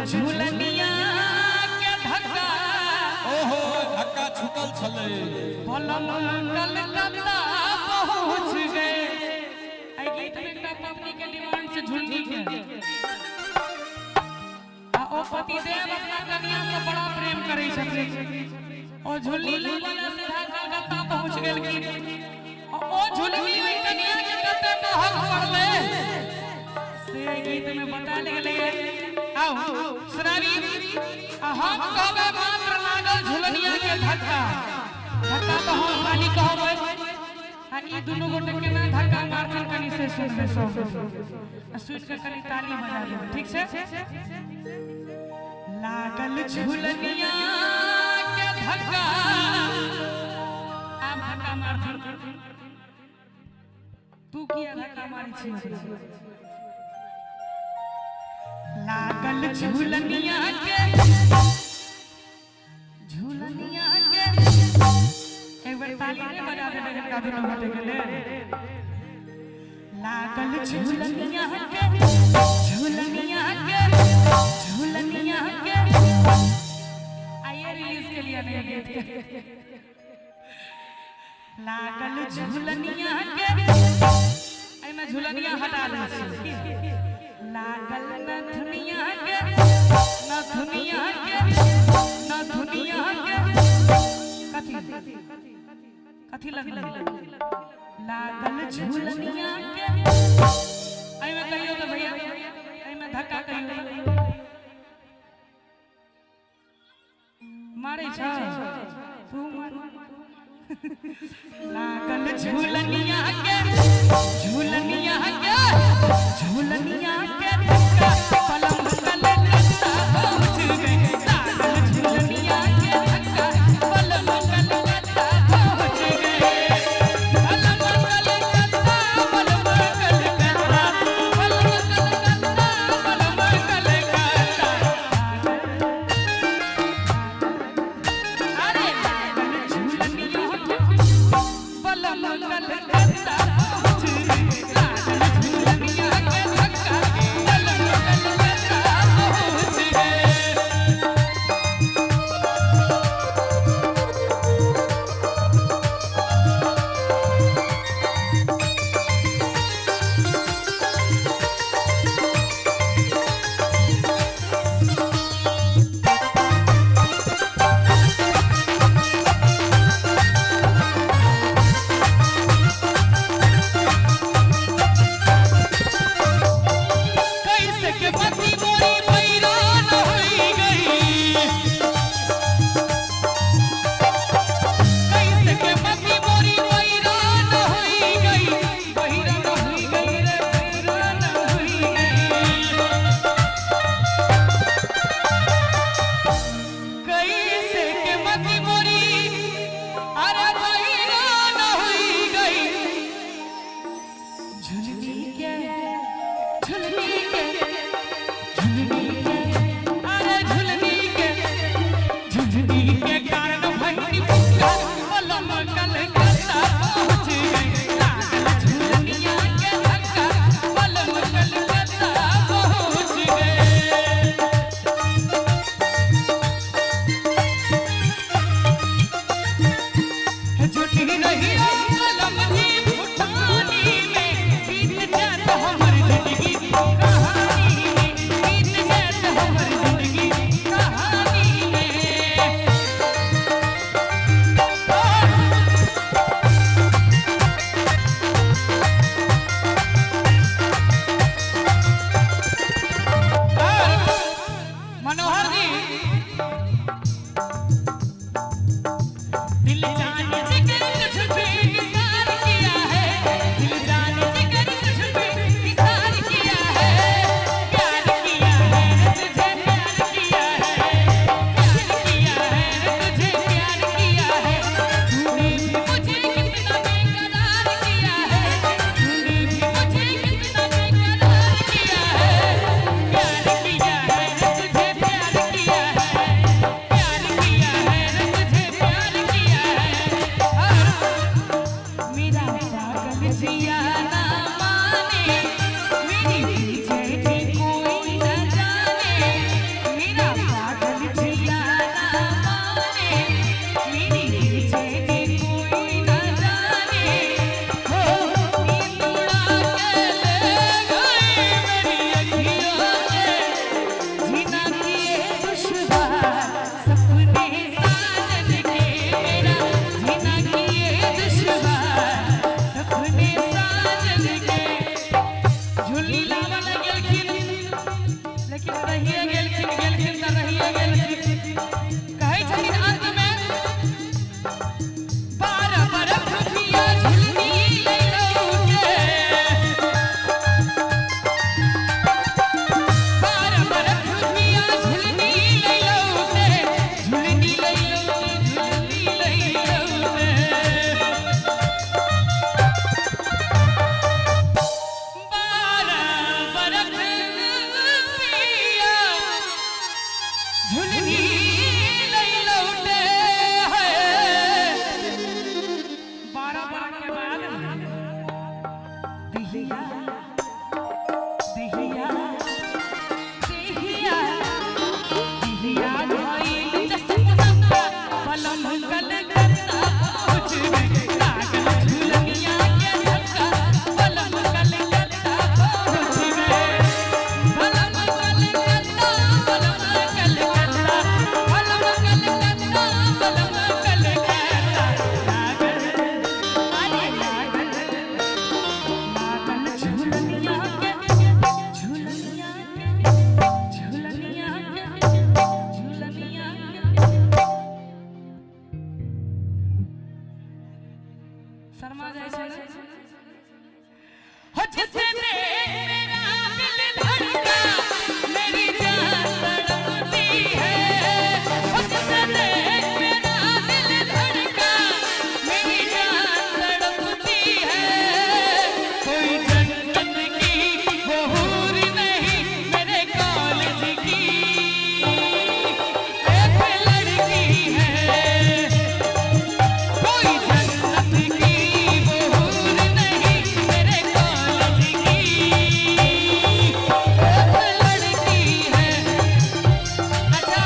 झूलनिया के धक्का। ओहो, धक्का छूटल छलै। बलम कलकत्ता पहुँच गए। एहि गीत में एकटा पत्नी के डिमांड छै झुलनी के, आ ओ पतिदेव अपना कनिया से बड़ा प्रेम करै छथिन। ओ झुलनी लाबऽ लए सीधा कलकत्ता पहुँच गेलखिन। आ ओ झुलनी ओहि कनिया के कते महग पड़लै से एहि गीत में बतायल गेलै। आउ सुनाबी। आ हम कहबै मात्र लागल झुलनिया के धक्का। धक्का तऽ हम खाली कहबै, आ ई दुनू गोटे केना धक्का मारथिन कनि से सुनबै सब, आ सुनि कऽ कनि ताली बजा देबै, ठीक छै? लागल झुलनिया के धक्का। आब धक्का मारथिन। तू किया धक्का मारै छी ओकरा? लागल झुलनिया के, झुलनिया के। एक बेर ताली नहीं बजा देबै हिनका दुनू गोटे के लेल? लागल झुलनिया के, झुलनिया के, झुलनिया के। आइए रिलीज के लिए नहीं गीत के। लागल झुलनिया के, एहिमे झुलनिया हटा दै छी। लागल नथुनिया के, नथुनिया के, नथुनिया के। कथी कथी लगलै? लागल झुलनिया के। एहिमे कहियौ तऽ भैया, एहिमे धक्का कहियौ तऽ। मारै छ तू, मार। लागल झुलनिया के, झुलनिया के, झुलनिया के धक्का, पलंग कलकत्ता पहुँच गए। लागल झुलनिया के धक्का, पलंग कलकत्ता पहुँच गए। पलंग कलकत्ता, पलंग कलकत्ता, पलंग कलकत्ता, पलंग कलकत्ता। अरे लागल झुलनिया के, पलंग कलकत्ता पहुँच गए। लागल झुलनिया के धक्का, पलंग कलकत्ता। रहिए गेलखिन, गेलखिन तऽ रहिए गेलखिन। कहै छथिन अंत में 12 बरख पिया झुलनी लैलौटे, 12 बरख पिया झुलनी लैलौटे, झुलनी लैलौटे, झुलनी लैलौटे। 12 बरख पिया झुलनी लैलौटे है। 12 बरख के बाद दिहिया दिहिया दिहिया दिहिया भइल जसमुनका पलम कलकत्ता पहुँच गए, लागल झुलनिया के धक्का पलम कलकत्ता पहुँच गए। पलम कलकत्ता, पलम कलकत्ता, पलम कलकत्ता, पलम कलकत्ता, लागल अरे लागल लागल झुलनिया के, झुलनिया के, झुलनिया के, झुलनिया के। शर्मा जाइ छै ने? हो जिसे देख मेरा दिल धड़का, मेरी जान तड़पती है। हो जिसे देख मेरा दिल धड़का, मेरी जान तड़पती है। कोई जन्नत की वो हूर नहीं, मेरे कॉलेज की एक लड़की है। कोई जन्नत की वो हूर नहीं, मेरे कॉलेज की एक लड़की है। अच्छा,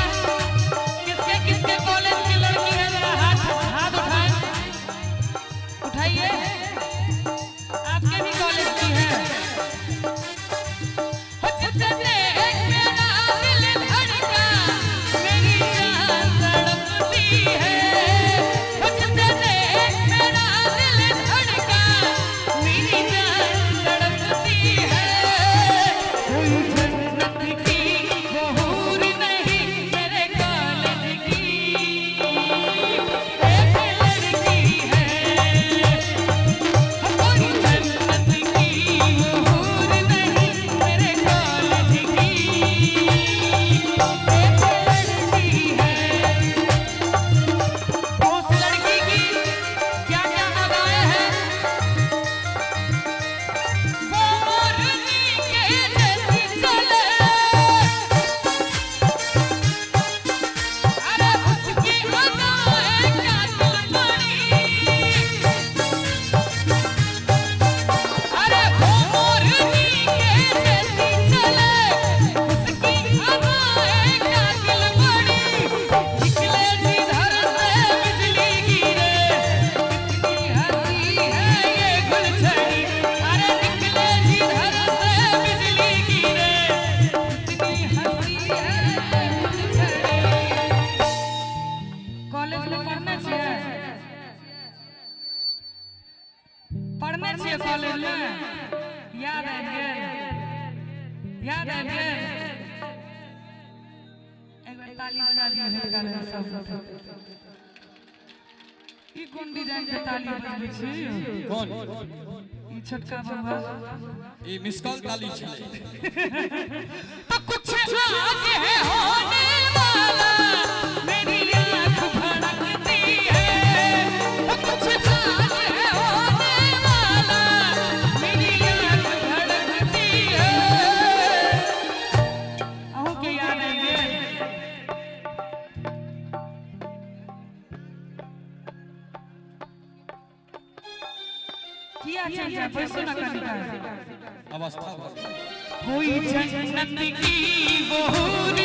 किसके किसके कॉलेज की लड़की है, जरा हाथ हाथ उठाए, उठाइए। आपके भी कॉलेज की है। हो जिसे देख मेरा दिल धड़का, मेरी जान तड़पती है। हो जिसे देख मेरा दिल धड़का, मेरी जान तड़पती है। कोई जन्नत की वो हूर नहीं, मेरे कॉलेज की एक लड़की है। कोई जन्नत की वो हूर नहीं, मेरे कॉलेज की एक लड़की है। उस लड़की की क्या क्या अदाएं हैं। वो मोरनी के जैसी चले, अरे उसकी अदाएं कातिल बड़ी। अरे वो मोरनी के जैसी चले, उसकी अदाएं कातिल बड़ी। निकले जिधर से बिजली गिरे, कितनी हंसी है ये गुलछड़ी। अरे निकले जिधर से बिजली गिरे, कितनी हंसी है ये गुलछड़ी। कॉलेज में पढ़ने छियै, पढ़ने छियै कॉलेज में? याद आबि गेल, याद आबि गेल। एक बेर ताली बजा दियौ हिनका लेल सब। ई कोन डिजाइन के ताली बजबै छी? कोन? ई छोटका बबुआ। ई मिस कॉल ताली छलै। तो कुछ आज है होने वाला, मेरी आंख भड़कती है। तो कुछ आज है होने वाला, मेरी आंख भड़कती है। अहूँ के याद आबि गेल? किया चाचा, बैसू ना कनिका। अवस्था भऽ गेल। कोई जन्नत की वो हूर